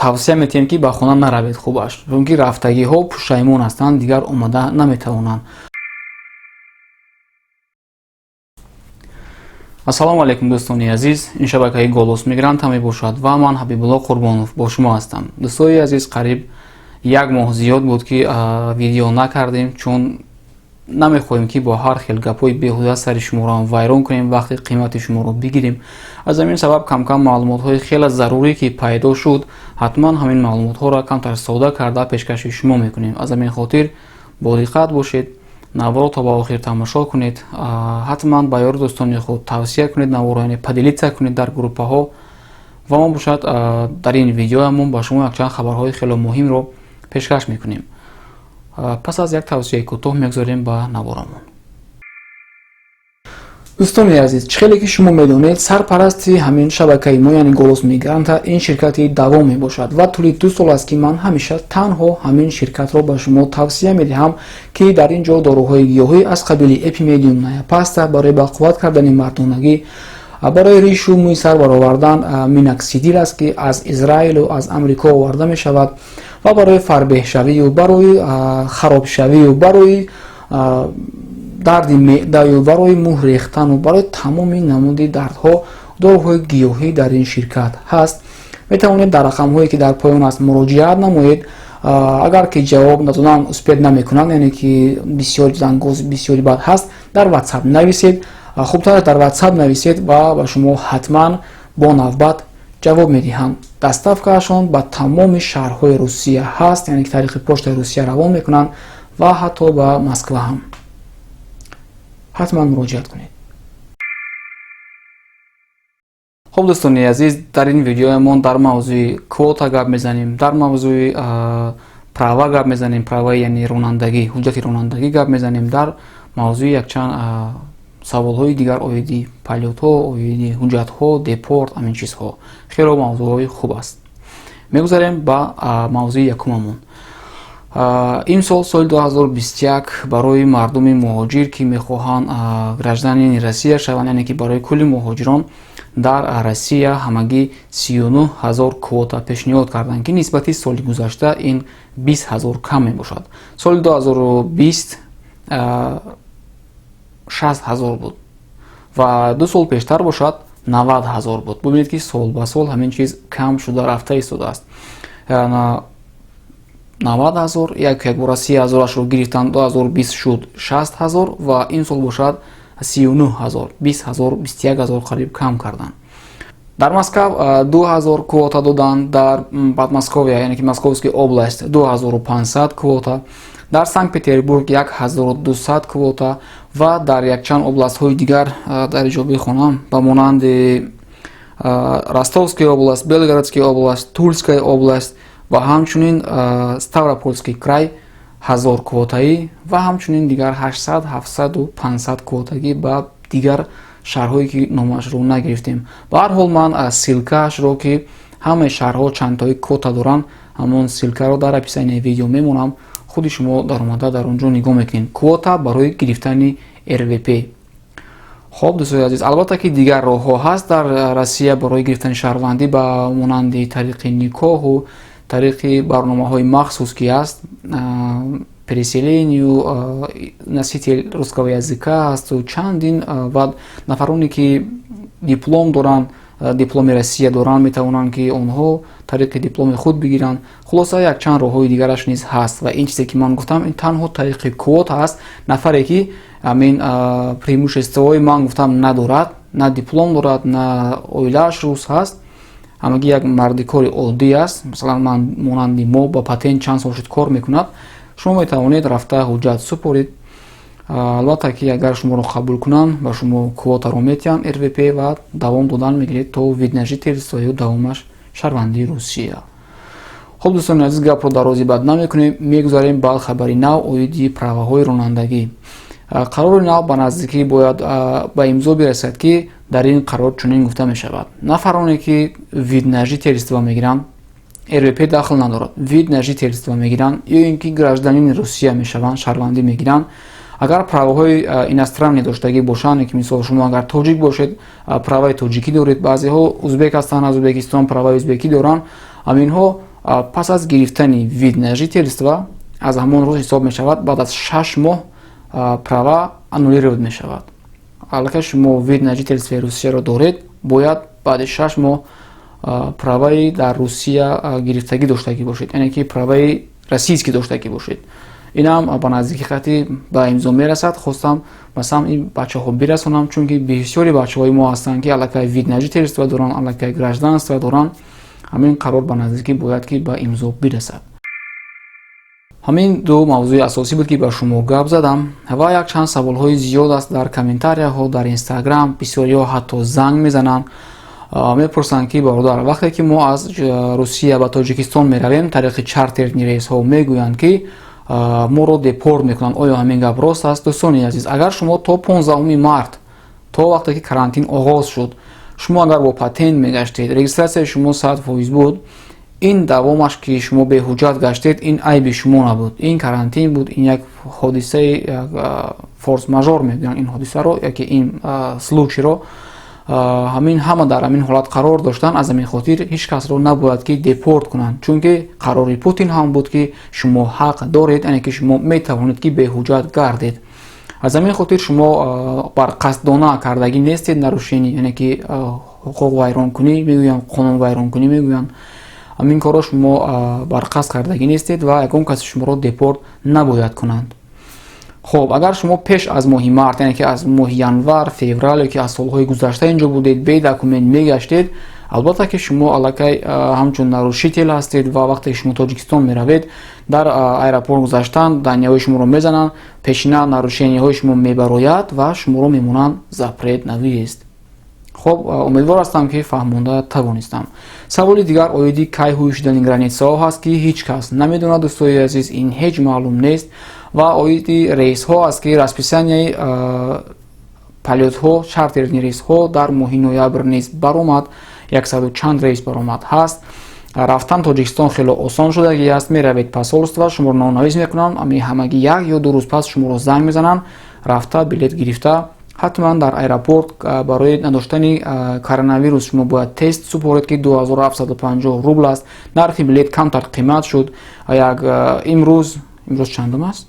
Тавсия метиҳем, ки ба хона наравед хубаш, чунки рафтагиҳо пушаймон ҳастанд, дигар омада наметавонанд. Ассалому алайкум, дӯстони азиз. Ин шабакаи «Голос мигранта» мебошад ва ман, Ҳабибулло Қурбонов, бо шумо ҳастам. Дӯстои азиз, қариб як моҳ зиёд буд, ки видео накардем, чун намехоҳем, ки бо ҳар хел гапҳои беҳуда сари шуморо вайрон кунем, вақти қимати шуморо бигирем. Аз ҳамин сабаб камкам маълумотҳои хеле зарурӣ, ки пайдо шуд, ҳатман ҳамин маълумотҳоро камтар сода карда пешкаши шумо мекунем. Аз ҳамин хотир бо диққат бошед, наворо то ба охир тамошо кунед, ҳатман ба ёру дӯстони худ тавсия кунед наворо, яъне поделиться кунед дар группаҳо. Ва мо бошад, дар ин видеоямон ба шумо якчанд хабарҳои хеле муҳимро пешкаш мекунем. Пас аз як тавсияи кӯтоҳ мегузорем ба наворамон. Дӯстони азиз, чӣ хеле ки шумо медонед, сарпарасти ҳамин шабакаи мо, яъне «Голос мигранта», ин ширкати Давом мебошад ва тӯли 2 сол аст, ки ман ҳамеша танҳо ҳамин ширкатро ба шумо тавсия медиҳам, ки дар ин ҷо доруҳои гиёҳӣ аз қабили Эпимедиум, Наяпаста барои бақувват кардани мардонагӣ, барои ришу мӯи сар баровардан миноксидил аст, ки аз Израилу аз Амрико оварда мешавад, ва барои фарбеҳшавию барои харобшавию барои дарди меъдаю барои мӯҳ рехтану барои тамоми намуди дардҳо доруҳои гиёҳӣ дар ин ширкат ҳаст. Метавонед дар рақамҳое, ки дар поён аст, муроҷиат намоед. Агар ки ҷавоб надодан успеть намекунанд, яъне ки бисёри зангоз, бисёри бад ҳаст, дар Ватсап нависед. Хубтар дар Ватсап нависед ва ба шумо ҳатман бо навбат ҷавоб медиҳанд. Доставкаашон ба тамоми шаҳрҳои Русия ҳаст, яъне ки тариқи почтаи Русия равон мекунанд ва ҳатто ба Москва ҳам. Ҳатман муроҷиат кунед. Хуб, дӯстони азиз, дар ин видеоямон дар мавзӯи квота гап мезанем, дар мавзӯи права гап мезанем, праваи, яъне ронандагӣ, ҳуҷҷати ронандагӣ гап мезанем, дар мавзӯи якчанд саволҳои дигар оиди полётҳо, оиди ҳуҷҷатҳо, депорт, ҳамин чизҳо. Хело мавзӯъҳои хуб аст. Мегузарем ба мавзӯи якумамон. Имсол, соли 2021, барои мардуми муҳоҷир, ки мехоҳанд гражданини Россия шаванд, яъне ки барои кулли муҳоҷирон дар Россия, ҳамагӣ 39 000 квота пешниҳод карданд, ки нисбати соли гузашта ин 20 000 кам мебошад. Соли 2020 60 000 буд ва 2 сол пештар бошад, 90 000 буд. Бубинед, ки сол ба сол ҳамин чиз кам шуда рафта истодааст. 90 000, як якбора 30 000-ашро гирифтанд, 2020 шуд 60 000 ва ин сол бошад 39 000, 20 000, 21 000 қариб кам карданд. Дар Москав 2000 квота доданд, дар Подмосковье, яъне ки Московский область, 2500 квота, дар Санкт Петербург 1200 квота ва дар якчанд областҳои дигар дар иҷо бихонам, ба монанди Ростовская область, Белгородская область, Тульская область ва ҳамчунин Ставропольский край 1000 квотаӣ ва ҳамчунин дигар 800, 700 500 квотагӣ ба дигар шаҳрҳое, ки номашро нагирифтем. Ба ҳар ҳол, ман ссылкаашро, ки ҳамаи шаҳрҳо чандтои квота доранд, ҳамон ссылкаро дар описанияи видео мемонам. Худи шумо даромада дар он ҷо нигоҳ мекунед. Квота барои гирифтани РВП. Хоб, дӯстои азиз, албатта ки дигар роҳҳо ҳаст дар Россия барои гирифтани шаҳрвандӣ, ба монанди тариқи никоҳу тариқи барномаҳои махсус, ки аст, переселению, носитель русского языка ҳасту чандин ва нафароне, ки диплом доранд, дипломи Россия доранд, метавонанд, ки онҳо тариқи дипломи худ бигиранд. Хулоса, якчанд роҳҳои дигараш низ ҳаст ва ин чизе, ки ман гуфтам, ин танҳо тариқи квота аст. Нафаре, ки ҳамин преимуществои ман гуфтам надорад, на диплом дорад, на оилааш рус ҳаст, ҳамагӣ як мардикори оддӣ аст, масалан, ман монанди мо ба патент чанд сол шуд кор мекунад, шумо метавонед рафта ҳуҷҷат супоред. Албатта ки агар шуморо қабул кунанд, ба шумо квотаро метиҳанд РВП ва давом додан мегиред то вид на жительство ё давомаш шаҳрвандии Русия. Хуб, дӯстони азиз, гапро дарози бад намекунем, мегузарем ба хабари нав оиди праваҳои ронандагӣ. Қарори нав ба наздикӣ бояд ба имзо бирасад, ки дар ин қарор чунин гуфта мешавад: нафароне, ки вид на жительство мегиранд, РВП дахл надорад, вид на жительство мегиранд ё ин ки гражданини Русия мешаванд, шаҳрвандӣ мегиранд, агар праваҳои иностранный доштагӣ бошанд, ки мисол шумо агар тоҷик бошед, праваи тоҷикӣ доред, баъзеҳо узбек ҳастанд, аз Узбекистон праваи узбекӣ доранд, ҳаминҳо Пас аз гирифтани вид на жительство, аз ҳамон рӯз ҳисоб мешавад, баъд аз 6 моҳ права аннулировать мешавад. Аллакай шумо вид на жительство и Русияро доред, бояд баъди 6 моҳ праваи дар Русия гирифтагӣ доштагӣ бошед, яъне ки праваи российский доштагӣ бошед. Инам ба наздики хати ба имзо мерасад. Хостам масалан ин бачаҳо бирасонам, чунки бисёри бачаҳои мо ҳастанд, ки аллакай вид на жительство доранд, аллакай гражданство доранд. Ҳамин қарор ба наздикӣ бояд ки ба имзо бирасад. Ҳамин ду мавзӯи асосӣ буд, ки ба шумо гап задам, ва якчанд саволҳои зиёд аст дар комментарияҳо, дар Инстаграм. Бисёриҳо ҳатто занг мезананд, мепурсанд, ки бародар, вақте ки мо аз Русия ба Тоҷикистон меравем тариқи чартерный рейсҳо, мегӯянд, ки моро депорт мекунанд. Оё ҳамин гап рост аст? Дӯстони азиз, агар шумо то 15 март, то вақте ки карантин оғоз шуд, шумо агар бо патент мегаштед, регистрацияи шумо 100% буд, ин давомаш ки шумо беҳуҷҷат гаштед, ин айби шумо набуд, ин карантин буд, ин як ҳодисаи форс-мажор мегӯянд ин ҳодисаро яки ин случай ро. Ҳамин ҳама дар ҳамин ҳолат қарор доштанд. Аз ҳамин хотир ҳеҷ касро набояд ки депорт кунанд, чунки қарори Путин ҳам буд, ки шумо ҳақ доред, яъне ки шумо метавонед, ки беҳуҷҷат гардед. Аз ҳамин хотир шумо барқасдона кардагӣ нестед нарушение, яъне ки ҳуқуқ вайронкунӣ мегӯянд, қонунвайронкунӣ мегӯянд. Ҳамин корро шумо барқасд кардагӣ нестед ва ягон касе шуморо депорт набояд кунанд. Хоб, агар шумо пеш аз моҳи март, яъне ки аз моҳи январ, феврал ё ки аз солҳои гузашта инҷо будед, бе документ мегаштед, албатта ки шумо аллакай ҳамчун нарушитель ҳастед ва вақте ки шумо Тоҷикистон меравед, дар аэропорт гузаштан данные ҳои шуморо мезананд, пешина нарушение ҳои шумо мебарояд ва шуморо мемонанд запрет на въезд. Хоб, умедвор ҳастам, ки фаҳмонда тавонистам. Саволи дигар оиди кай ҳуй шудани граница ҳо ҳаст, ки ҳеҷ кас намедонад, дӯстои азиз, ин ҳеҷ маълум нест. Ва оиди рейсҳо аст, ки расписания и полёт ҳо, чартерный рейсҳо дар моҳи ноябр низ баромад, яксаду чанд рейс баромад ҳаст. Рафтан Тоҷикистон хеле осон шудагӣ аст. Меравед посольство, шуморо номнавис мекунанд, ами ҳамагӣ 1 ё 2 рӯз пас шуморо занг мезананд. Рафта, билет гирифта, ҳатман дар аэропорт барои надоштани коронавирус шумо бояд тест супоред, ки 2750 рубл аст. Нархи билет камтар қимат шуд. Як имрӯз чандум аст?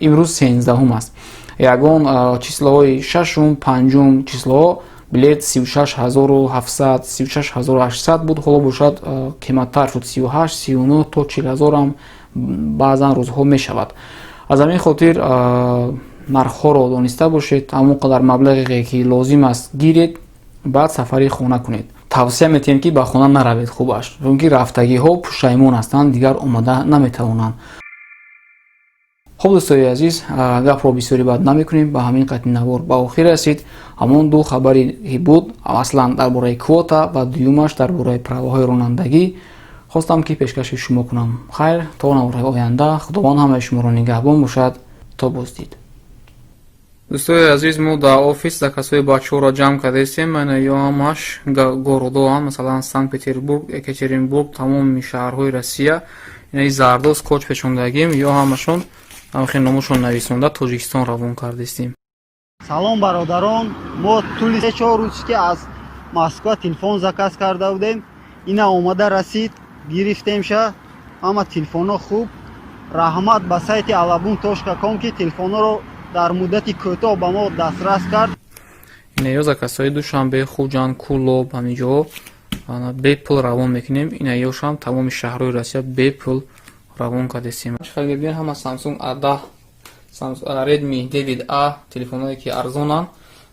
Имрӯз 13-ҳум аст. Ягон число ҳои шашум, панҷум число ҳо билет 36 700, 36 800 буд, ҳоло бошад қиматтар шуд, 38, 39 то 40 ҳазорам баъзан рӯзҳо мешавад. Аз ҳамин хотир нархҳоро дониста бошед, ҳамон қадар маблағе ки лозим аст гиред, баъд сафари хона кунед. Тавсия метиҳем, ки ба хона наравед хубаш, чунки рафтагиҳо пушаймон ҳастанд, дигар омада наметавонанд. Хуб, дӯстои азиз, гапро бисёри бад намекунем. Ба ҳамин қатъи навор ба охир расид. Ҳамон ду хабаре ки буд, аслан дар бораи квота ва дуюмаш дар бораи праваҳои ронандагӣ, хостам, ки пешкаши шумо кунам. Хайр, то наворҳои оянда, Худованд ҳамаи шуморо нигаҳбон бошад. То боздид. Дӯстои азиз, мо дар офис заказҳои бачаҳоро ҷамъ кардастем. Мана, ё ҳамаш город оам, масалан, Санкт Петербург, Екатеринбург, тамоми шаҳрҳои Россия. Инаи зардо скотч печондагим, ё ҳамашон ҳамхел номошон нависонда, Тоҷикистон равон кардастем. Салом, бародарон! Мо тӯли 3-4 рӯз ки аз Москва телефон заказ карда будем, ина омада расид, гирифтемша. Ҳама телефонҳо хуб. Раҳмат ба сайти alabun.com, ки телефонҳоро дар муддати кӯтоҳ ба мо дастрас кард. Ина ё заказҳои Душанбе, Хуҷанд, Кӯлоб, ҳаминҷо бепул равон мекунем. Ина ёшам тамоми шаҳрҳои Россия бепул равон кардастем. Чӣ мебинед, ҳама Samsung A10, Redmi 9A, телефонҳое ки арзонанд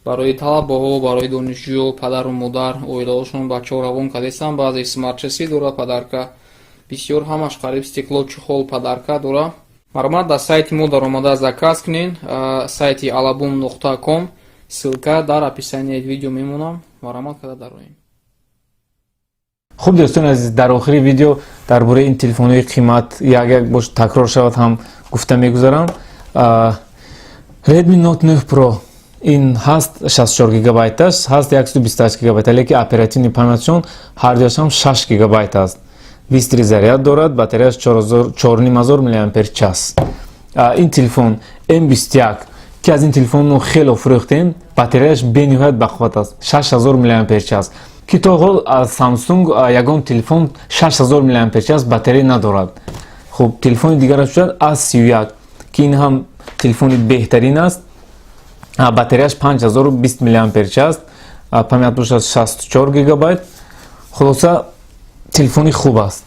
барои талабаҳо, барои донишҷӯ, падару модар, оилаҳошон, бачаҳо равон кардастам. Баъзе смарт-часы дора, подарка бисёр, ҳамаш қариб стекло, чехол, подарка дора. Марҳамат, дар сайти мо даромада заказ кунед. Сайти alabum.com, ссылка дар описанияи видео мемонам. Марҳамат карда дароем. Хуб, дӯстони азиз, дар охири видео дар бораи ин телефонҳои қимат як як бош такрор шавад ҳам гуфта мегузарам. Redmi Note 9 Pro ин ҳаст 64 гигабайташ, ҳаст 128 гигабайт, леки оперативный память шон ҳардуяшам 6 гигабайт аст. Быстрый заряд дорад, батареяш 4500 миллиампер час. Ин телефон M21, ки аз ин телефон мо хело фурӯхтем, батареяш бениҳоят бақувват аст, 6000 миллиампер час. Ки то ҳол аз Samsung ягон телефон 6000 мАч батарея надорад. Хуб, телефони дигараш шояд A31, ки ин ҳам телефони беҳтарин аст. Батареяш 5020 мАч аст, память бошад 64 гигабайт. Хулоса, телефони хуб аст.